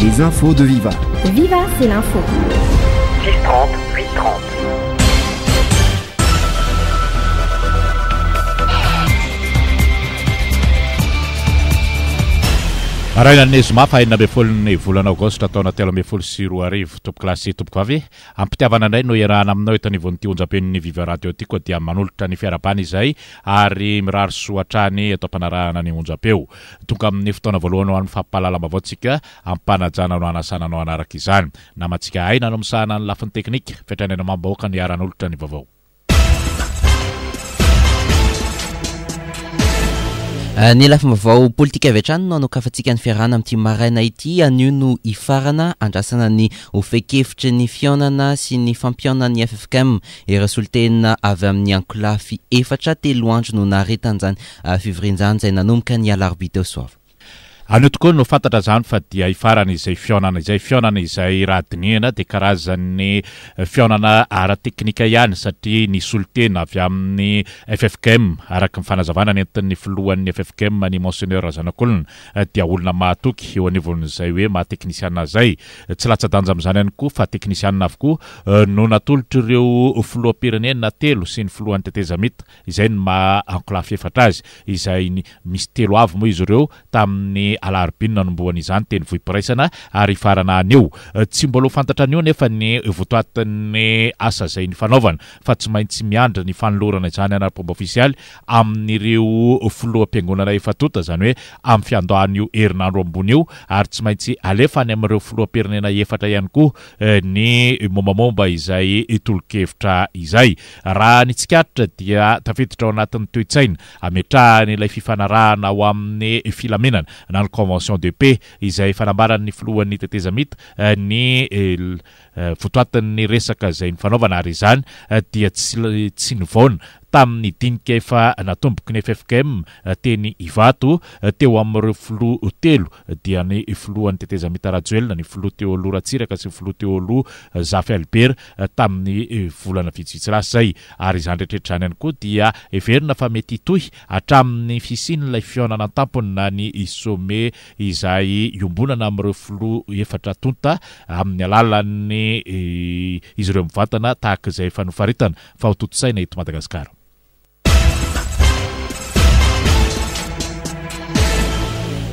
Les infos de Viva. Viva, c'est l'info. 630, 830. Maraina ny zoma faha 16 ny volana aogositra taona 2013 tompokolahy sy tompokovavy Ampitiavana indray no iarahana aminao eto anivon'ity onjam-peon'ny Viva Radio ity koa dia manolotra ny fiarahabana izay ary mirary soa hatrany eto am-panarahana ny onjam-peo. Tonga amin'ny fotoana voalohany ho an'ny fampahalalam-baovao tsika, am-panajana no hanasana anao hanaraka izany. Namantsika Aina no misahana ny lafiny teknika, Fetranaina Mamim-bahoaka no hiara-hanolotra ny vaovao. Ny lafim-baovao politika avy hatrany no anokafantsika ny fiarahana amin'ity maraina ity. Anio no hifarana andrasana ny ho fehi-kevitry ny fihaonana sy ny fampihaonan'ny ffkm ireo solontena avy amin'ny ankolafy efatra. Telo andro no naharetan'izany fivoriana izany izay nanomboka ny alarobia teo Soava. Anio tokoa no fantatra izany fa dia hifarana izay fihaonana izay. Fihaonana izay raha dinihana dia karazan'ny fihaonana ara-teknika ihany satria ny solontena avy amin'ny ffkm araka ny fanazavana nentin'ny filohan'ny ffkm ny Monseigneur Razanakolona dia olona mahatoky eo anivon'izay hoe maha teknisiana izay. Tsy latsa-danja amin'izany ihany koa fa teknisiana avokoa no natolotr'ireo filoham-pirenena telo sy ny filohan'ny tetezamita Izay no maha ankolafy efatra azy, izay misy telo avy moa izy ireo tamin'ny alarobia no nanombohana izany teny Vohipiraisana ary hifarana anio. Tsy mbola ho fantatra anio anefa ny votoatin'ny asa izay nifanaovana fa tsy maintsy miandry ny fanolorana izany anaram-pomba ofisialy amin'ireo filoham-piangonana efa-tonta, izany hoe amin'ny fiandohan'io herinandro ambony io ary tsy maintsy alefa any amin'ireo filoham-pirenena efatra ihany koa ny mombamomba izay tolo-kevitra izay. Raha ny tsikaritra dia tafiditra ao anatin'ny toe-tsaina ametrahana ilay fifanarahana ho amin'ny filaminana na ny convention de paix izay fanambaran'ny filohan'ny tetezamita ny votoatin'ny resaka izay nifanaovana ary izany dia tsy tsy nivaona tamin'ny dinika efa natomboky ny ffkm teny Ivato teo amin'ireo filoha telo dia ny filohan'ny tetezamita Rajoelina, ny filoha teo aloha Ratsiraka sy ny filoha teo aloha Zafy Albert tamin'ny volana vitsivitsy lasa izay. Ary izany rehetra izany ihany koa dia heverina fa mety hitohy hatramin'ny fisian'ilay fihaonana an-tampony na ny sommet izay iombonana amin'ireo filoha efatra tonta amin'ny alalan'ny izy ireo mivantana tahaka izay efa nofaritana fa hotontosaina eto Madagasikara.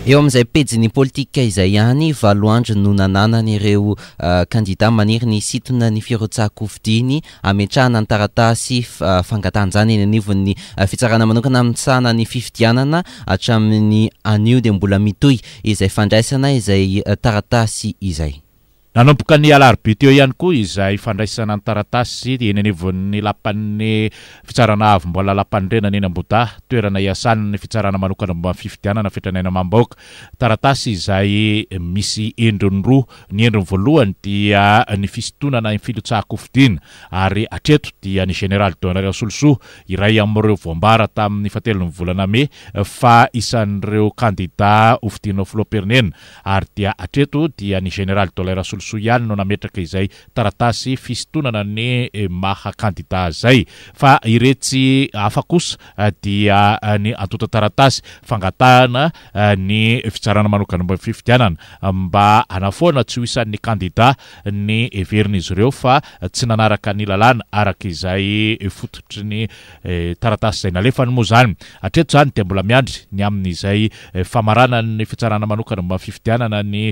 Eo amin'izay pejin'ny politika izay ihany, valo andro no nananan'ireo kandida maniry ny hisintona ny firotsahan-kofidiny hametrahana ny taratasy fangatahana izany eny anivon'ny fitsarana manokana misahana ny fifidianana. Hatramin'ny anio dia mbola mitohy izay fandraisana izay taratasy izay. Nanomboka ny alarobia teo ihany koa izay fandraisana ny taratasy eny anivon'ny lapan'ny Fitsarana Avo mbola Lampanorenana eny Ambohidahy, toerana iasan'ny Fitsarana manokana momba ny fifidianana Fetranaina Amam-bahoaka. Taratasy izay misy endriny roa. Ny endriny voalohany dia ny fisintonana ny filotsahan-kofidina ary hatreto dia ny Général Donald Rasolosoa, iray amin'ireo voambara tamin'ny fahatelon'ny volana mey fa isan'ireo kandida hofidiana ho filoham-pirenena Ary dia hatreto dia ny Général Dolin Rasolosoa ihany no nametraka izay taratasy fisintonana ny maha kandida azy izay. Fa iretsy hafa kosa dia ny antontan-taratasy fangatahana ny fitsarana manokana momba ny fifidianana mba hanafoana tsy ho isan'ny kandida ny heverin'izy ireo fa tsy nanaraka ny lalàna araka izay fototry ny taratasy izay nalefany moa izany. Hatreto izany dia mbola miandry ny amin'izay famaranan'ny fitsarana manokana momba ny fifidianana ny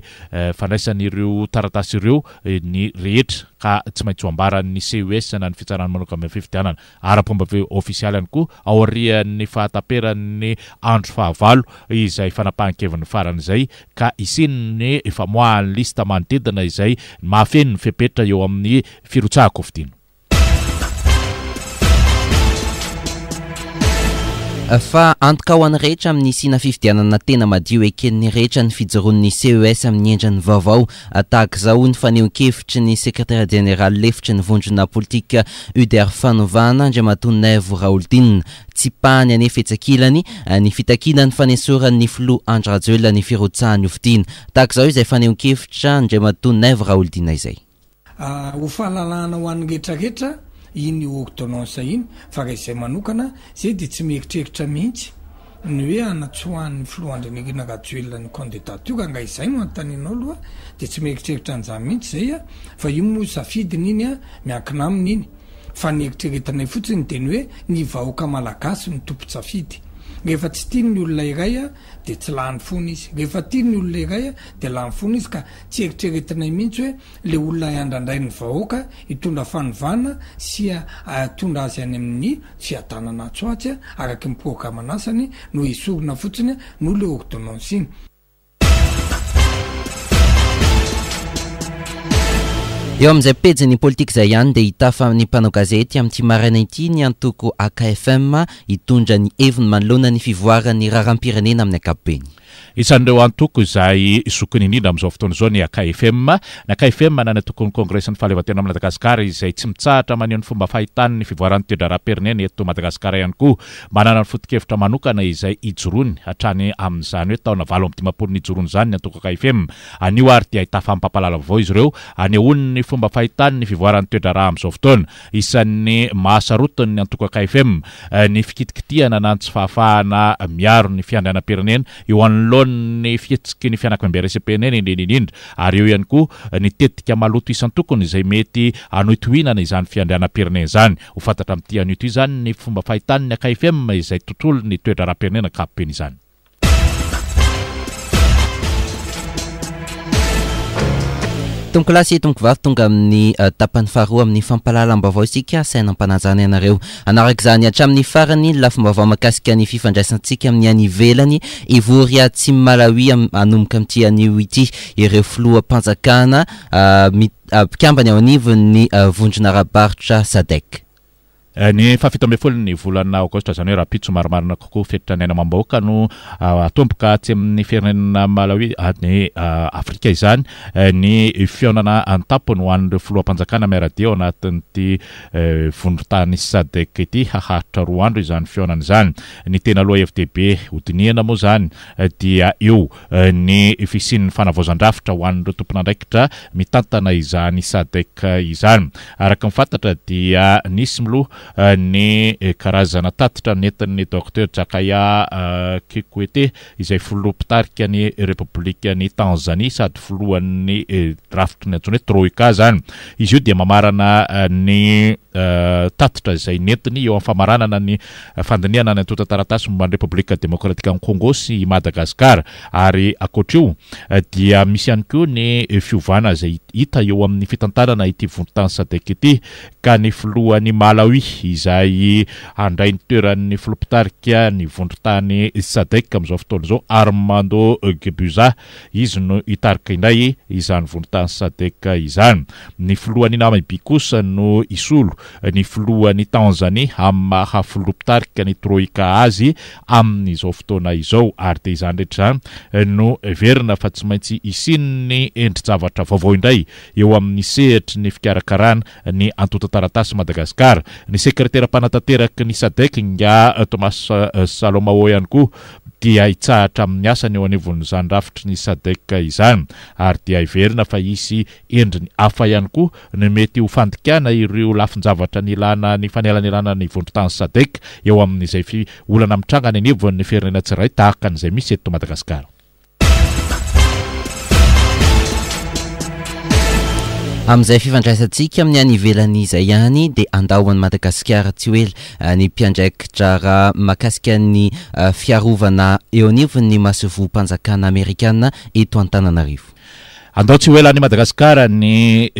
fandraisana ireo taratasy ireo ny rehetra ka tsy maintsy ho ambaran'ny CES na ny fitsarana manokana momba ny fifidianana ara-pomba ofisialy ihany koa aorian'ny fahataperan'ny andro fahavalo izay fanapahan-keviny farany izay ka hisian'ny famoahan'ny lista manodidina izay mahafeno ny fepetra eo amin'ny firotsahan-kofidina. Fa antoka ho an'ny rehetra amin'ny hisiana fifidianana tena madio eken'ny rehetra ny fijoroan'ny CES amin'ny endriny vaovao tahaka izao, hoy ny fanehoan-kevitry ny sekretera jeneraly lefitry ny vondrona politika UDR Fanovana, Andriamatoa Naivo Raholdina. Tsipahany anefa etsy ankilany ny fitakiana ny fanesoran'ny filoha Andry Rajoelina ny firotsahany hofidiana. Tahaka izao izay fanehoan-kevitra Andriamatoa Naivo Raholdina izay. Ho fahalalahana ho an'ny rehetra rehetra iny ordonnance iny fa raha izay manokana zay dia tsy mieritreritra mihitsy. Ny hoe hanatsoahan'ny filoha Andry Nirina Rajoelina ny candidature angaha izay no anontanianao aloha dia tsy mieritreritra an'izany mihitsy izay a, fa io moa safidiny iny a, miankina aminy iny. Fa ny eritreretinay fotsiny dia ny hoe ny vahoaka malagasy no tompon-tsafidy. Rehefa tsy tiany ny olona iray a, dia tsy lany foana izy. Rehefa tiany ny olona iray a, dia lany foana izy ka tsy eritreretinay mihitsy hoe le olona andrandrain'ny vahoaka hitondra fanovana sy hitondra azy any amin'ny fiadanana atsy ho atsy araky ny programan'asany no esorina fotsiny noho le ordonnance iny. Eo amin'izay pejin'ny politika izay ihany dia hitafa amin'ny mpanao gazety amin'ity maraina ity ny antoko AKFM hitondra ny heviny manoloana ny fivoaran'ny raharaham-pirenena amin'ny ankapobeny. Isan'ireo antoko izay zokiny indrindra amin'izao fotoana izao ny AKFM. Ny AKFM na ny Antokon'ny Kongresin'ny Fahaleovantena Madagasikara izay tsy mitsahatra maneho ny fomba fahitany ny fivoaran'ny toe-draharaham-pirenena eto Madagasikara ihany koa. Manana ny foto-kevitra manokana izay ijoroany hatrany amin'izany hoe taona 58 nijoroany izany ny antoko AKFM. Anio ary dia hitafa amin'ny mpampahalala vaovao izy ireo hanehoany ny fomba fahitany ny fivoaran'ny toe-draharaha amin'izao fotoana. Isan'ny mahasarotiny ny antoko akfm ny fikitikitihana na ny tsy fahafahana miaro ny fiandrianam-pirenena eo anoloan'ny fihetsiky ny fianakaviambe iraisam-pirenena indrindra indrindra ary eo ihany koa ny tetika maloto isan-tokony izay mety hanohitohinana izany fiandrianam-pirenena izany. Ho fantatra amin'ity anio ity izany ny fomba fahitan'ny akfm izay tontolon'ny toe-draharaham-pirenena ankapobeny izany. Tompokolahy sy tompokovavy tonga amin'ny eh, tapany faharoa amin'ny fampahalalam-baovao isika asaina ampanajana ianareo. Hanaraka izany hatramin'ny farany ny lafim-baovao mahakasika ny fifandraisantsika amin'ny any ivelany. Hivory atsimo Malawi hanomboka amin'ity anio ity ireo filoham-panjakana eh, eh, mpikambana eo anivon'ny vondrona ara-barotra SADC. Ny fahafito ambin'ny folo ny volana aogositra, izany hoe rahampitso marimarina kokoa, fetitra ny aina amam-bahoaka no hatomboka atsy amin'ny firenena Malawi, any Afrika izany, ny fihaonana an-tampony ho an'ireo filoham-panjakana miara-dia ao anatin'ity vondron-tany Sadc ity. Haharitra roa andro izany fihaonana izany. Ny tena lohahevi-dehibe hodinihana moa izany dia eo ny fisian'ny fanavaozan-drafitra ho an'ireo tompon'andraikitra mitantana izany Sadc izany. Araka ny fantatra dia nisy miloha ny karazana tatitra nentin'ny Docteur Jakaya Kikwete izay filoha mpitarika ny Repoblikan'i Tanzania sady filohan'ny drafitry ny antsoina hoe Troika izany. Izy io dia mamarana ny tatitra izay nentiny eo amin'ny famaranana ny fandinihana ny antontan-taratasy momba ny Repoblika Demokratikan'i Congo sy i Madagasikara. Ary ankoatr'io dia misy ihany koa ny fiovana izay hita eo amin'ny fitantanana ity vondron-tany Sadec ity ka ny filohan'i Malawi izay handray ny toeran'ny filoha mpitarika ny vondron-tany Sadec amin'izao fotoana izao, Armando Guebuza, Izy no hitarika indray izany vondron-tany Sadec izany. Ny filohan'i Namibia kosa no hisolo ny filohan'i Tanzania amin'ny maha filoha mpitarika ny Troika azy amin'izao fotoana izao. Ary dia izany rehetra izany no heverina fa tsy maintsy hisian'ny endri-javatra vaovao indray eo amin'ny sehatry ny fikarakarana ny antontan-taratasy Madagasikara. Ny sekretera mpanatanteraky ny Sadec, Ingahy Thomas Salomao ihany koa dia hitsahatra amin'ny asany eo anivon'izany rafitry ny Sadec izany ary dia heverina fa hisy endriny hafa ihany koa ny mety ho fandikana ireo lafin-javatra nilana ny fanelanelanana ny vondron-tany Sadec eo amin'izay fi olana mitranga any anivon'ny firenena tsirairay tahaka an'izay misy eto Madagasikara. Amin'izay fifandraisantsika amin'ny any ivelany izay ihany dia andao an'i Madagasikara tsy ho ela ny mpiandraiki-draharaha mahakasika ny fiarovana eo anivon'ny masoivohom-panjakana amerikana eto Antananarivo. Andao tsy ho ela any Madagasikara ny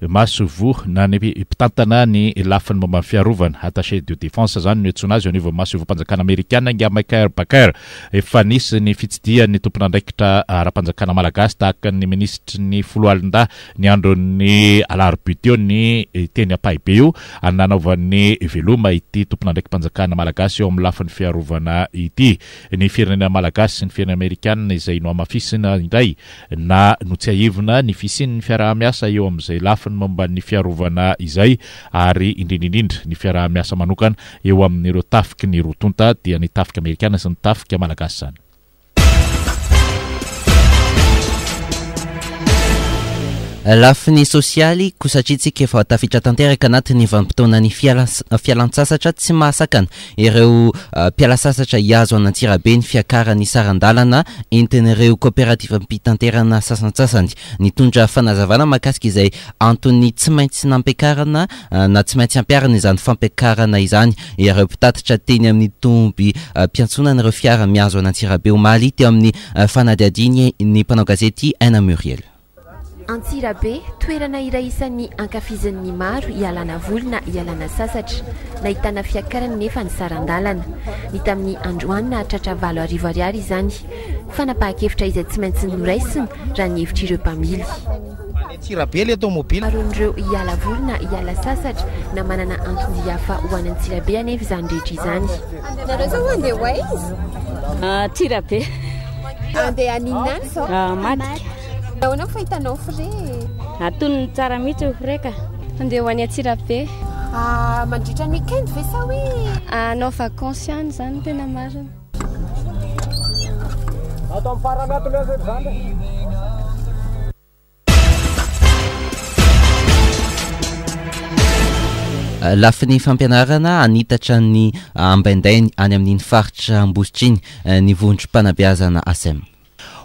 Masoivoho na ny mpitantana ny lafiny momba ny fiarovana, attaché de défense izany no iantsoana azy eo anivon'ny masoivohom-panjakana amerikana, Ingahy Michael Baker. Efa nisy ny fitsidihan'ny tompon'andraikitra ara-panjakana malagasy tahaka ny minisitry ny foloalindahy ny andron'ny alarobia teo ny teny Ampahibe io nanaovan'ny veloma ity tompon'andraiki-panjakana malagasy eo amin'ny lafiny fiarovana ity. Ny firenena malagasy sy ny firenena amerikana izay nohamafisina indray na notsiahivina ny fisian'ny fiaraha-miasa eo amin'izay lafiny momba ny fiarovana izay ary indrindra indrindra ny fiaraha-miasa manokana eo amin'ireo tafiky ny roa tonta dia ny tafika amerikana sy ny tafika malagasy izany. Lafiny sosialy, koa satria tsika efa tafiditra tanteraka anatin'ny vanim-potoanan'ny fialantsasatra, tsy mahasakana ireo mpiala sasatra hihazo an'Antsirabe ny fiakaran'ny saran-dalana entin'ireo kaoperativam-pitanterana sasantsasany. Nitondra fanazavana mahakasika izay antony tsy maintsy nampiakarana na tsy maintsy ampiharina izany fampiakarana izany ireo mpitatitra teny amin'ny toby mpiantsonan'ireo fiara mihazo an'Antsirabe omaly teo amin'ny fanadihadiany ny mpanao gazety Aina Muriel. Antsirabe, toerana iray isan'ny ankafizin'ny maro hialana voly na hialana sasatra. Nahitana fiakarany nefa ny saran-dalana. Ny tamin'ny androany nahatratra 8000 ariary izany. Fanapahan-kevitra izay tsy maintsy noraisina raha ny hevitr'ireo mpamily. Antsirabe le tomobile. Aron'ireo hiala voly na hiala sasatra na manana anton-dia hafa ho any Antsirabe anefa izany rehetra izany. Nareo zao andeha ho aiza? Antsirabe. Andeha haninona any zao? Hamadika. Ahoana ny fahitanao frais e? Antonony tsara mihitsy ny frais ka. Andeha ho any Antsirabe. Mandritra ny week-end ve sa hoe? Hanao vacances ihany izany no tena marina. Ato amin'ny farany ato ilay zany e. Lafiny fampianarana, hanitatra ny ambaindainy any amin'iny faritra Ambositra iny ny vondrom-panabeazana ASEM.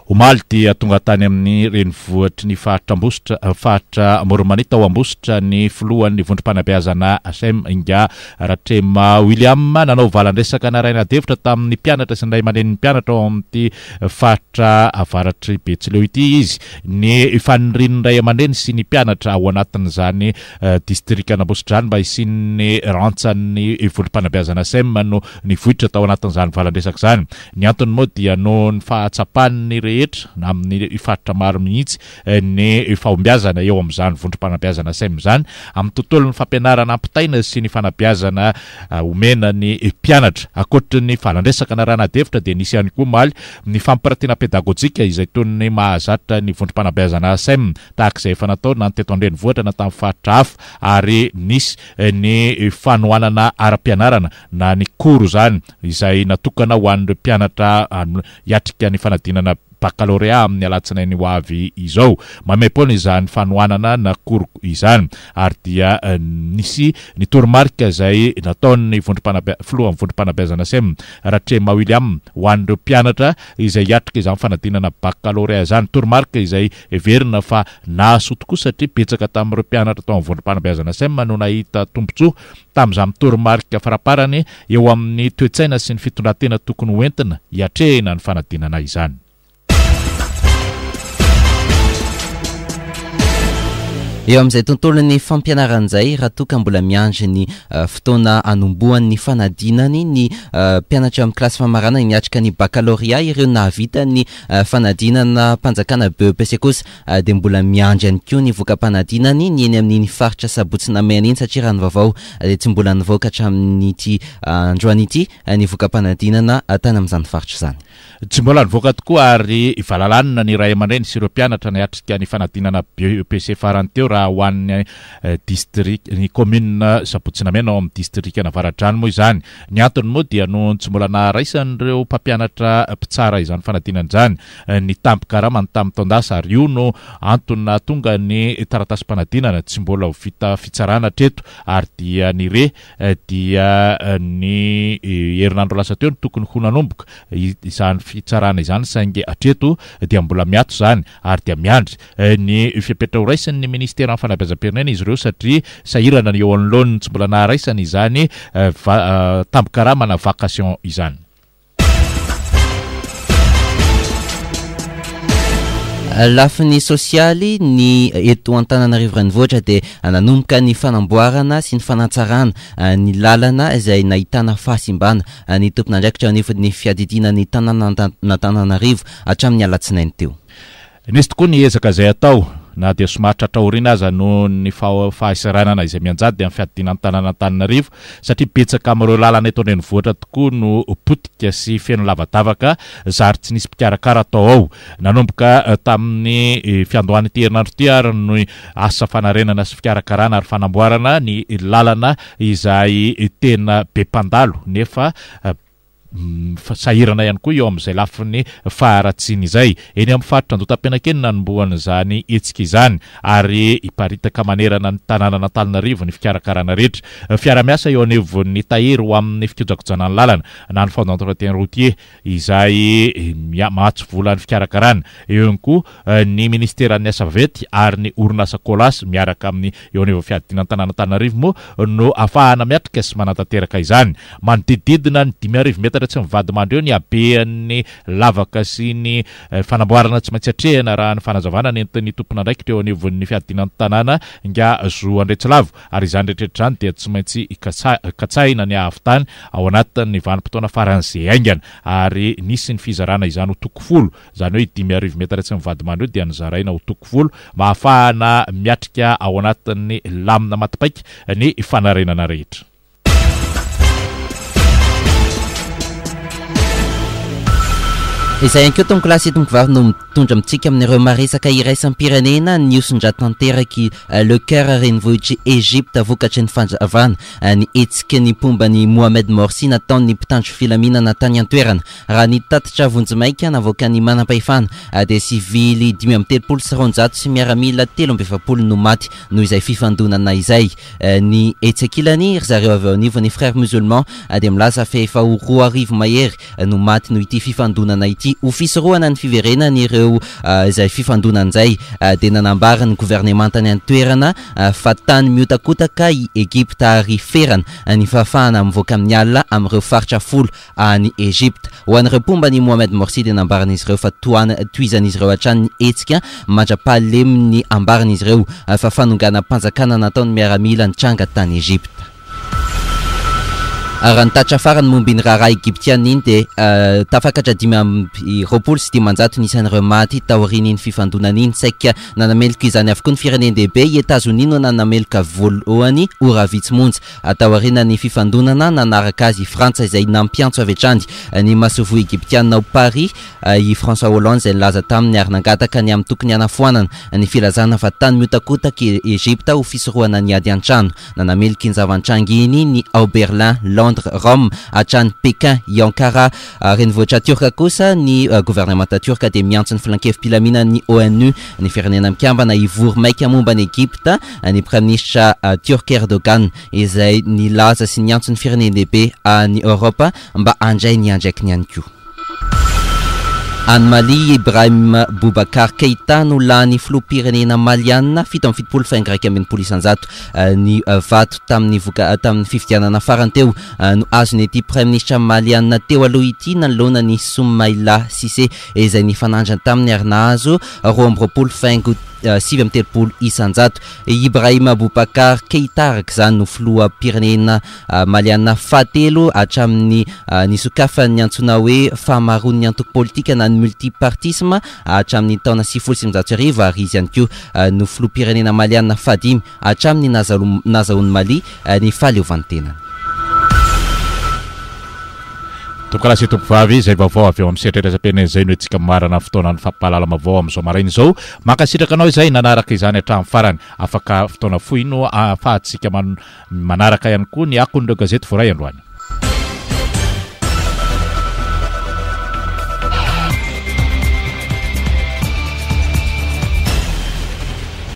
Omaly dia tonga tany amin'ny renivohitry ny faritra Ambositra, faritra Amoron'i Mania tao Ambositra ny filohan'ny vondrom-panabeazana ASEM, Ingahy Ratrema William. Nanao valan-dresaka narahina adihevitra tamin'ny mpianatra sy ny ray aman-drenin'ny mpianatra ao amin'ity faritra avaratr'i Betsileo ity izy. Ny fanirian'ny ray aman-dreny sy ny mpianatra ao anatin'izany distrikan'Ambositra izany mba hisian'ny rantsan'ny vondrom-panabeazana ASEM no nivoitra tao anatin'izany valan-dresaka izany. Ny antony moa dia noho ny fahatsapan'ny rehetra amin'ny faritra maro mihitsy ny fahombiazana eo amin'izany vondrom-panabeazana sem izany amin'ny tontolon'ny fampianarana ampitaina sy ny fanabeazana omena ny mpianatra. Ankoatry ny valan-dresaka narahana adihevitra dia nisy ihany koa omaly ny fampiratiana pedagojika izay toy ny mahazatra ny vondrom-panabeazana sem tahaka izay efa natao na ny teto an-drenivohitra na tamin'ny faritra hafa ary nisy ny fanohanana ara-pianarana na ny cours izany izay natokana ho an'ireo mpianatra hiatrika ny fanadinana bakalorea amin'ny alatsinainy ho avy izao. Maimaimpoana izany fanohanana na cours izany ary dia nisy ny toromarika izay nataon'ny vondrom-panabe filohan'ny vondrom-panabeazana sem, Ratrema William, ho an'ireo mpianatra izay hiatrika izany fanadinana bakalorea izany. Toromarika izay heverina fa nahasoa tokoa satria betsaka tamin'ireo mpianatra tao amin'ny vondrom-panabeazana sem no nahita tombontsoa tamin'izany toromarika faraparany eo amin'ny toe-tsaina sy ny fitondran-tena tokony ho entina hiatrehina ny fanadinana izany. Eo amin'izay tontolon'ny fampianarana izay, raha toa ka mbola miandry ny fotoana hanombohan'ny fanadinany ny mpianatra eo amin'ny kilasy famaranana niatrika ny bakalorea, ireo nahavita ny fanadinana mpanjakana BEPC kosa dia mbola miandry ihany koa ny voka-panadinany ny eny amin'iny faritra Sabotsy Namehana iny satria raha ny vaovao dia tsy mbola nivoaka hatramin'ity androany ity ny voka-panadinana tany amin'izany faritra izany. Tsy mbola nivoaka tokoa ary valalanina ny ray aman-dreny sy ireo mpianatra niatrika ny fanadinana BEPC farany teo raha ho an'ny distrika, ny kaominina Sabotsy Namehana ao amin'ny distrikan'Avaradrano moa izany. Ny antony moa dia noho ny tsy mbola naharaisan'ireo mpampianatra mpitsara izany fanadinana izany. ny tambin-karamany tamin'ny taon-dasa ary io no antony nahatonga ny taratasim-panadinana tsy mbola ho vita fitsarana hatreto ary dia ny re dia ny herinandro lasa teo no tokony ho nanomboka izany fitsarana izany saingy hatreto dia mbola miato izany ary dia miandry ny fepetra horaisin'ny ministeran'ny fanabeazam-pirenena izy ireo satria sahirana ny eo anoloan'ny tsy mbola naharaisana izany tambin-karama na vacation izany. Lafiny sosialy, ny eto Antananarivo Renivohitra dia nanomboka ny fanamboarana sy ny fanatsarana ny lalana izay nahitana fahasimbana ny tompon'andraikitra eo anivon'ny fiadidiana ny tanànan'Antananarivo hatramin'ny alatsinainy teo. Nisy tokoa ny ezaka izay atao, na dia somary tratra aoriana aza noho ny fahasahiranana izay mianjady amin'ny fiadidiana ny tanàn'Antananarivo, satria betsaka amin'ireo lalana eto an-drenivohitra tokoa no potika sy feno lavadavaka zary tsy nisy mpikarakara tao ao. Nanomboka tamin'ny fiandohan'ity herinandro ity ary ny asa fanarenana sy fikarakarana ary fanamboarana ny lalana izay tena be mpandalo nefa. Sahirana ihany koa eo amin'izay lafiny faharatsiana izay. Eny amin'ny faritra Andotapenaka eny no nanombohan'izany hetsika izany ary hiparitaka manerana ny tanànan'Antananarivo ny fikarakarana rehetra. Fiara-miasa eo anivon'ny Tahiry ho amin'ny fikojakojana ny lalana na ny Fonds d'entretien routier izay miamatsy vola ny fikarakarana. Eo ihany koa ny minisiteran'ny Asa vaventy ary ny orinasa Colas miaraka amin'ny eo anivon'ny fiadidiana ny tanàn'Antananarivo moa no afahana miatrika sy manatanteraka izany. Manodidididina ny 5000 metatra tsy mivadi-mandry eo ny habean'ny lavaka sy ny fanamboarana tsy maintsy atrehina raha ny fanazavana nentin'ny tompon'andraikitra eo anivon'ny fiadidiana ny tanàna Ingahy Zo Andretsilavo ary izany rehetra izany dia tsy maintsy katsahina ny hahavitany ao anatin'ny vanim-potoana faran'izay haingana ary nisy ny fizarana izany ho toko folo Izany hoe 5000 metatra tsy mivadi-mandry io dia nozaraina ho toko folo mba hahafahana miatrika ao anatin'ny lamina maty paika ny fanarenana rehetra. Izay ihany koa tompokolahy sy tompokovavy no mitondra amintsika amin'ireo maresaka iraisam-pirenena ny hoson-drà tanterak'i Le Caire renivohitr'i Egypte vokatry ny fandravana ny hetsiky ny mpomba an'i Mohamed Morsi nataon'ny mpitandro filaminana tany an-toerana. Raha ny tatitra vonjimaika navoakan'ny manampahefana dia sivily 235 sy miaramila 43 no maty noho izay fifandonana izay. Ny etsy ankilany, ry zareo avy ao anivon'ny Frères Musulmans dia milaza fa efa ho 2000 mahery no maty noho ity fifandonana ity. Ho fisorohana ny fiverenan'ireo izay fifandonana izay dia nanambara ny governemanta any an-toerana fa tany mihotakotaka i Egypta ary ferana ny fahafahana mivoaka amin'ny alina amin'ireo faritra folo any Egypta. Ho an'ireo mpomba an'i Mohamed Morsi dia nambaran'izy ireo fa tohana tohizan'izy ireo hatrany ny hetsika mandra-pahalemin'ny ambaran'izy ireo fa fanonganam-panjakana nataon'ny miaramila nitranga tany Egypta. Raha ny tatitra farany momba iny raharaha Egyptiana iny dia tafakatra 525 ny isan'ireo maty taorian'iny fifandonana iny. Saika nanameloka izany avokoa ny firenen-dehibe, i Etazonia no nanameloka voalohany ora vitsy monja Taorian'ny fifandonana, nanaraka azy i Frantsa izay nampiantso avy hatrany ny masoivoho Egyptiana ao Paris i François Hollande izay nilaza taminy ary nangataka ny amin'ny tokony hanafoanana ny filazana fa tany mihotakotaka i Egypta ho fisorohana ny ady an-trano. Nanameloka iny zava-nitranga iny ny ao Berlin, Londres, Rome hatrany Pékin i Ankara. Renivohitra Tiorka kosa, ny governemanta Tiorka dia miantso ny filankevi-pilaminan'ny ONU, ny Firenena Mikambana, hivory maika momba an'i Egypta. Ny Praiminisitra Tiorka Erdogan izay nilaza sy niantso ny firenen-dehibe any Eoropa mba handray ny andraikiny ihany koa. Any Mali, Ibrahim Boubacar Keïta no lany filoham-pirenena maliana, 77 faingo 11% ny vato tamin'ny voka tamin'ny fifidianana farany teo no azon'ity praiminisitra maliana teo aloha ity nanoloana an'i Soumaïla Cissé izay nifanandrina taminy ary nahazo 22 faingo 39%. I Ibrahim Boubacar Keïta araka izany no filoham-pirenena maliana fahatelo hatramin'ny nisokafan'ny antsoina hoe fahamaroan'ny antoko politika na ny multipartisme hatramin'ny taona 1990 ary izy ihany koa no filoham-pirenena maliana fahadimy hatramin'ny nazahoan'i Mali ny fahaleovantenany. Tompokolahy sy tompokovavy, izay vaovao avy ao amin'ny sehatra iraisam-pirenena izay no entintsika mamarana ny fotoanan'ny fampahalalam-baovao amin'izao maraina izao. Mankasitraka anao izay nanaraka izany hatramin'ny farany. Afaka fotoana fohy no ahafahantsika manaraka ihany koa ny akon'ireo gazety voaray androany.